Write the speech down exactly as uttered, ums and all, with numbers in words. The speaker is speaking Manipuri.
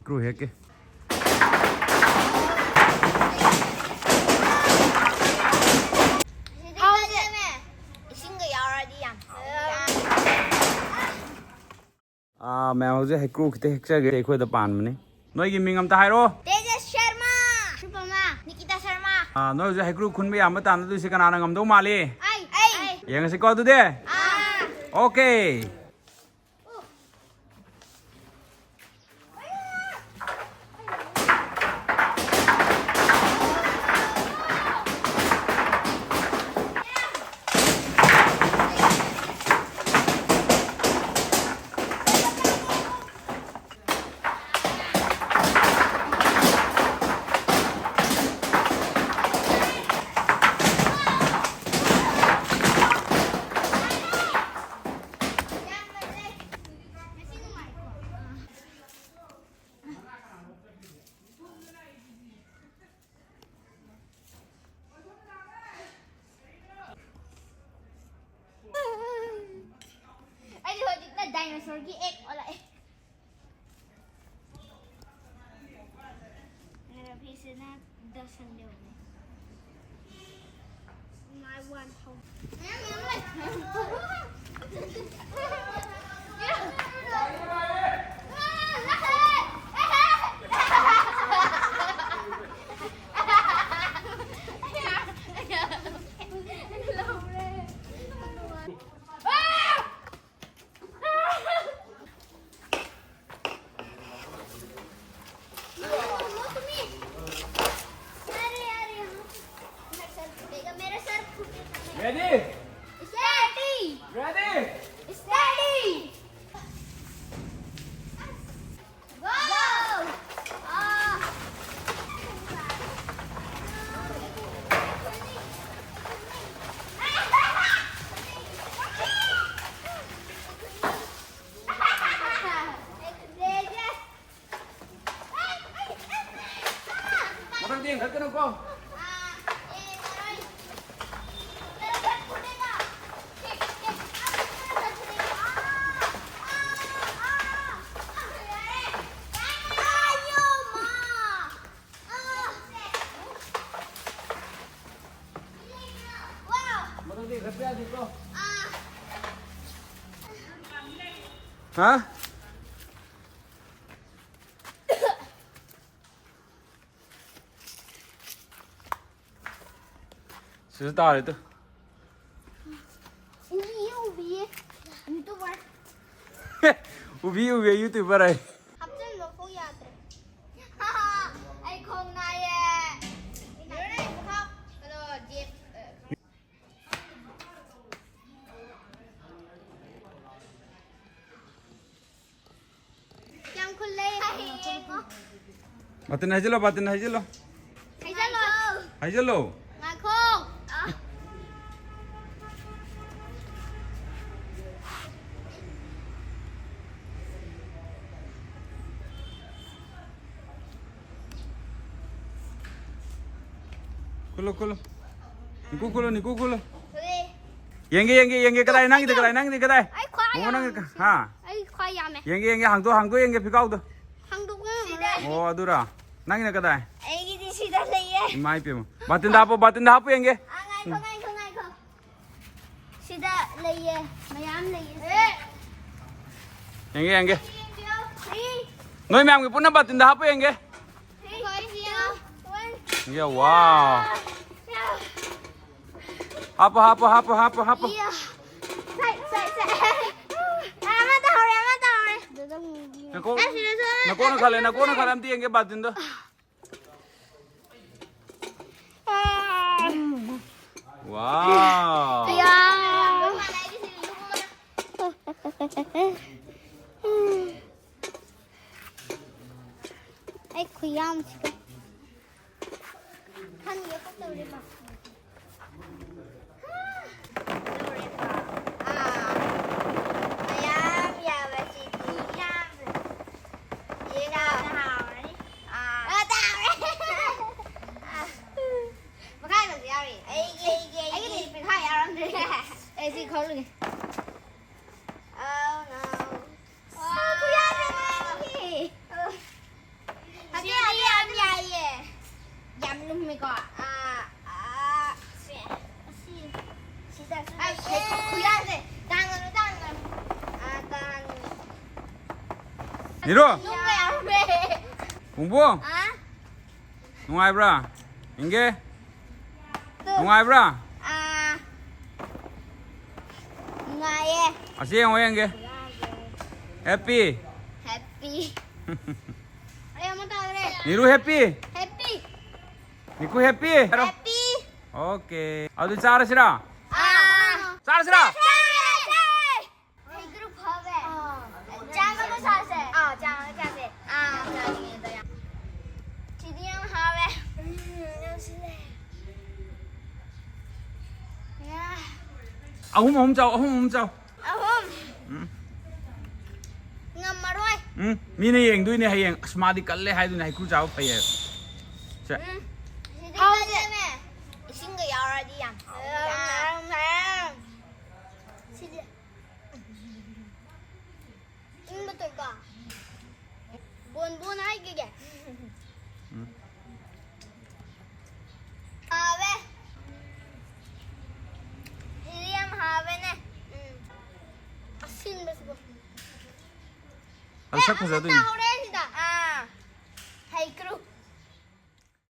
ꯀ꯭ꯔꯨ ꯍꯦꯛꯀꯦ꯫ ꯍꯧꯖꯤꯛ ꯏꯁꯤꯡꯒ ꯌꯥꯎꯔꯗꯤ ꯌꯥꯝ ꯍꯥꯎꯅꯤ꯫ ꯑꯥ, ꯃꯌꯥꯝ ꯍꯧꯖꯤꯛ ꯍꯩꯀ꯭ꯔꯨ ꯈꯤꯇ ꯍꯦꯛꯆꯒꯦ, ꯑꯩꯈꯣꯏꯗ ꯄꯥꯟꯕꯅꯤ꯫ ꯅꯣꯏꯒꯤ ꯃꯤꯡ ꯑꯝꯇ ꯍꯥꯏꯔꯣ꯫ ꯇꯦꯖꯁ ꯁꯔꯃ, ꯁꯨꯄꯃ, ꯅꯤꯀꯤꯇꯥ ꯁꯔꯃ꯫ ꯑꯥ, ꯅꯣꯏ ꯍꯧꯖꯤꯛ ꯍꯩꯀ꯭ꯔꯨ ꯈꯨꯟꯕ ꯌꯥꯝꯕ ꯇꯥꯟꯅꯗꯣꯏꯁꯦ ꯀꯅꯥꯅ ꯉꯝꯗꯧ ꯃꯥꯜꯂꯤ? ꯑꯩ, ꯑꯩ꯫ ꯌꯦꯡꯉꯁꯤꯀꯣ ꯑꯗꯨꯗꯤ꯫ ꯑꯥ꯫ ꯑꯣꯀꯦ꯫ ꯑꯩꯗꯤ ꯍꯧꯖꯤꯛꯅ ꯗꯥꯏꯅꯣꯁꯣꯔꯒꯤ ꯑꯦꯛ ꯑꯣꯜꯂꯛꯑꯦ꯫ ꯉꯔꯥꯡ ꯐꯤꯁꯤꯅ ꯗꯁꯟ ꯌꯧꯔꯦ꯫ My one home. Ready? Steady! Ready? Steady! Go! Ah. ꯃꯊꯛꯇ ꯌꯦꯡꯈꯠꯀꯅꯨꯀꯣ꯫ ꯍꯥ? ꯁꯤꯗ ꯇꯥꯔꯦ ꯇꯨ꯫ ꯎꯕꯤꯌꯦ, ꯎꯕꯤꯌꯦ, YouTuber꯫ ꯎꯕꯤ, ꯎꯕꯤ, YouTuber ꯍꯥꯏ꯫ ꯍꯥꯞꯆꯤꯜꯂꯣ, ꯀꯣꯛ ꯌꯥꯗ꯭ꯔꯦ꯫ ꯑꯩ ꯈꯣꯡ ꯅꯥꯏꯌꯦ꯫ ꯂꯣꯏꯔꯦ, ꯄꯨꯈꯥꯎ꯫ ꯑꯗꯣ, ꯖꯦꯞ, ꯑ, ꯀꯌꯥꯝ ꯈꯨꯜꯂꯦ? ꯕꯥꯇꯤꯟ ꯍꯩꯖꯤꯜꯂꯣ, ꯕꯥꯇꯤꯟ ꯍꯩꯖꯤꯜꯂꯣ꯫ ꯍꯩꯖꯤꯜꯂꯣ꯫ ꯍꯩꯖꯤꯜꯂꯣ꯫ ꯉꯥꯏꯈꯣ꯫ ꯑ꯫ ꯈꯨꯜꯂꯣ, ꯈꯨꯜꯂꯣ꯫ ꯅꯤꯀꯨ ꯈꯨꯜꯂꯣ, ꯅꯤꯀꯨ ꯈꯨꯜꯂꯣ꯫ ꯈꯨꯜꯂꯦ꯫ ꯌꯦꯡꯒꯦ, ꯌꯦꯡꯒꯦ, ꯌꯦꯡꯒꯦ꯫ ꯀꯗꯥꯏ? ꯅꯪꯒꯤꯗꯤ ꯀꯗꯥꯏ? ꯅꯪꯒꯤꯗꯤ ꯀꯗꯥꯏ? ꯑꯩ ꯈ꯭ꯋꯥꯏ ꯃꯉꯣꯟ ꯅꯪꯒꯤ ꯌꯥꯝ ꯀ-, ꯍꯥ? ꯑꯩ ꯈ꯭ꯋꯥꯏ ꯌꯥꯝꯃꯦ꯫ ꯌꯦꯡꯒꯦ, ꯌꯦꯡꯒꯦ꯫ ꯍꯥꯡꯗꯣꯛ, ꯍꯥꯡꯗꯣꯛ ꯌꯦꯡꯒꯦ ꯐꯤꯈꯥꯎꯗꯣ꯫ ꯍꯥꯡꯗꯣꯛꯄ ꯉꯝꯃꯔꯣꯏ꯫ ꯑꯣ, ꯑꯗꯨꯔꯥ? ꯅꯪꯒꯤꯅ ꯀꯗꯥꯏ? ꯑꯩꯒꯤꯗꯤ ꯁꯤꯗ ꯂꯩꯌꯦ꯫ ꯏꯃꯥ ꯏꯄꯦꯝꯃ꯫ ꯕꯥꯇꯤꯟꯗ ꯍꯥꯞꯄꯣ, ꯕꯥꯇꯤꯟꯗ ꯍꯥꯞꯄꯣ ꯌꯦꯡꯒꯦ꯫ ꯑ, ꯉꯥꯏꯈꯣ, ꯉꯥꯏꯈꯣ, ꯉꯥꯏꯈꯣ꯫ ꯁꯤꯗ ꯂꯩꯌꯦ, ꯃꯌꯥꯝ ꯂꯩꯌꯦ ꯁꯤꯗ꯫ ꯌꯦꯡꯒꯦ, ꯌꯦꯡꯒꯦ꯫ ꯌꯦꯡꯕꯤꯌꯣ꯫ ꯁꯤ꯫ ꯅꯣꯏ ꯃꯌꯥꯝꯒꯤ ꯄꯨꯟꯅ ꯕꯥꯇꯤꯟꯗ ꯍꯥꯞꯄ ꯌꯦꯡꯒꯦ꯫ Three, two, one꯫ ꯌꯥ, ꯋꯥꯎ꯫ ꯌꯥ꯫ ꯍꯥꯞꯄꯣ, ꯍꯥꯞꯄꯣ, ꯍꯥꯞꯄꯣ, ꯍꯥꯞꯄꯣ, ꯍꯥꯞꯄꯣ꯫ ꯌꯥ꯫ ꯁꯥꯏ, ꯁꯥꯏ, ꯁꯥꯏ꯫ ꯑꯃ ꯇꯥꯍꯧꯔꯦ, ꯑꯃ ꯇꯥꯍꯧꯔꯦ꯫ ꯅꯀꯣꯛ-, ꯑꯁꯤꯗꯁꯨ ꯑꯃ ꯅꯀꯣꯛꯅ ꯈꯜꯂꯦ, ꯅꯀꯣꯛꯅ ꯈꯜꯂꯦ, ꯑꯝꯇ ꯌꯦꯡꯒꯦ ꯕꯥꯇꯤꯟꯗꯣ꯫ ꯑꯥ꯫ ꯋꯥꯎ꯫ ꯌꯥ꯫ ꯑꯩ ꯈꯨꯌꯥꯝꯁꯤꯒ꯫ ꯈꯟꯒꯦ ꯈꯣꯠꯇꯧꯔꯦ ꯃꯥ꯫ ꯂꯧꯔꯦꯀꯣ꯫ ꯑꯥ꯫ ꯃꯌꯥꯝ ꯌꯥꯎꯕꯁꯤꯗꯤ ꯌꯥꯝꯅ ꯌꯦꯡꯕꯗ ꯍꯥꯎꯔꯅꯤ꯫ ꯑꯥ꯫ ꯑꯥ, ꯇꯥꯍꯧꯔꯦ꯫ ꯑꯥ꯫ ꯃꯈꯥꯗꯁꯨ ꯌꯥꯎꯔꯤ꯫ ꯑꯩꯒꯤ, ꯑꯩꯒꯤ, ꯑꯩꯒꯤ꯫ ꯑꯩꯒꯤꯗꯤ ꯄꯤꯈꯥ ꯌꯥꯎꯔꯝꯗ꯭ꯔꯦ꯫ ꯑꯩ ꯁꯤ ꯈꯜꯂꯨꯒꯦ꯫ Oh, no. ꯁꯥ ꯈꯨꯌꯥꯝ ꯌꯥꯝꯃꯤ꯫ ꯍꯥꯏꯗꯤ ꯌꯥꯝ ꯌꯥꯏꯌꯦ꯫ ꯌꯥꯝ ꯂꯨꯝꯃꯤꯀꯣ꯫ ꯑꯥ, ꯑꯥ, ꯅꯤꯔꯨ! ꯅꯨꯡꯉꯥꯏꯔꯝꯃꯦ꯫ ꯄꯨꯡꯕꯣ! ꯍꯥ? ꯅꯨꯡꯉꯥꯏꯕ꯭ꯔꯥ? ꯌꯦꯡꯒꯦ꯫ ꯇꯨ꯫ ꯅꯨꯡꯉꯥꯏꯕ꯭ꯔꯥ? ꯑꯥ꯫ ꯅꯨꯡꯉꯥꯏꯌꯦ꯫ ꯑꯁꯤ ꯌꯦꯡꯉꯣ, ꯌꯦꯡꯒꯦ꯫ Happy꯫ Happy꯫ ꯑꯩ ꯑꯃ ꯇꯥꯈ꯭ꯔꯦ꯫ ꯅꯤꯔꯨ happy? Happy꯫ ꯅꯤꯀꯨ happy? Happy꯫ Okay꯫ ꯑꯗꯨ ꯆꯥꯔꯁꯤꯔꯥ? ꯑꯥ꯫ ꯆꯥꯔꯁꯤꯔꯥ? ꯆꯥꯔꯁꯦ! ꯍꯩꯀ꯭ꯔꯨ ꯐꯥꯕꯦ꯫ ꯆꯥ ꯑꯃ ꯆꯥꯁꯦ꯫ ꯑꯥ, ꯆꯥ ꯑꯃ ꯆꯥꯁꯦ꯫ ꯑꯥ, ꯆꯥꯅꯤꯡꯉꯦ ꯑꯗꯣ ꯌꯥꯝ꯫ ꯁꯤꯗꯤ ꯌꯥꯝ ꯍꯥꯎꯋꯦ꯫ ꯎꯝ, ꯌꯥꯝ ꯁꯤꯜꯂꯦ꯫ ꯌꯥ꯫ ꯑꯍꯨꯝ ꯑꯍꯨꯝ ꯆꯥꯎ, ꯑꯍꯨꯝ ꯑꯍꯨꯝ ꯆꯥꯎ꯫ ꯑꯍꯨꯝ꯫ ꯎꯝ꯫ ꯉꯝꯃꯔꯣꯏ꯫ ꯎꯝ, ꯃꯤꯅ ꯌꯦꯡꯗꯣꯏꯅꯦ ꯍꯌꯦꯡ꯫ "ꯑꯁ, ꯃꯥꯗꯤ ꯀꯜꯂꯦ" ꯍꯥꯏꯗꯣꯏꯅꯦ, ꯍꯩꯀ꯭ꯔꯨ ꯆꯥꯕ ꯐꯩ ꯍꯥꯏꯕ꯫ ꯁꯦ꯫ ꯎꯝ꯫ ꯁꯤꯗꯤ ꯍꯥꯎꯁꯦ꯫ ꯀꯜꯂꯦꯃꯦ꯫ ꯏꯁꯤꯡꯒ ꯌꯥꯎꯔꯗꯤ ꯌꯥꯝ ꯍꯥꯎꯅꯤ꯫ ꯌꯥꯝ ꯍꯥꯎꯅꯤ꯫ ꯁꯤꯗꯤ꯫ ꯏꯪꯕ ꯇꯧꯀꯣ꯫ ꯕꯣꯟ ꯕꯣꯟ ꯍꯥꯏꯈꯤꯒꯦ꯫ ꯎꯝ꯫ ꯍꯥꯎꯋꯦ꯫ ꯁꯤꯗꯤ ꯌꯥꯝ ꯍꯥꯎꯋꯦꯅꯦ꯫ ꯎꯝ꯫ ꯑꯁꯤꯟꯕꯁꯤꯕꯨ꯫ ꯑꯗꯨ ꯁꯛ ꯑꯦ, ꯑꯃ ꯐꯖꯗꯣꯏꯅꯤ꯫ ꯇꯥꯍꯧꯔꯦ ꯁꯤꯗ꯫ ꯑꯥ꯫ ꯍꯩꯀ꯭ꯔꯨ꯫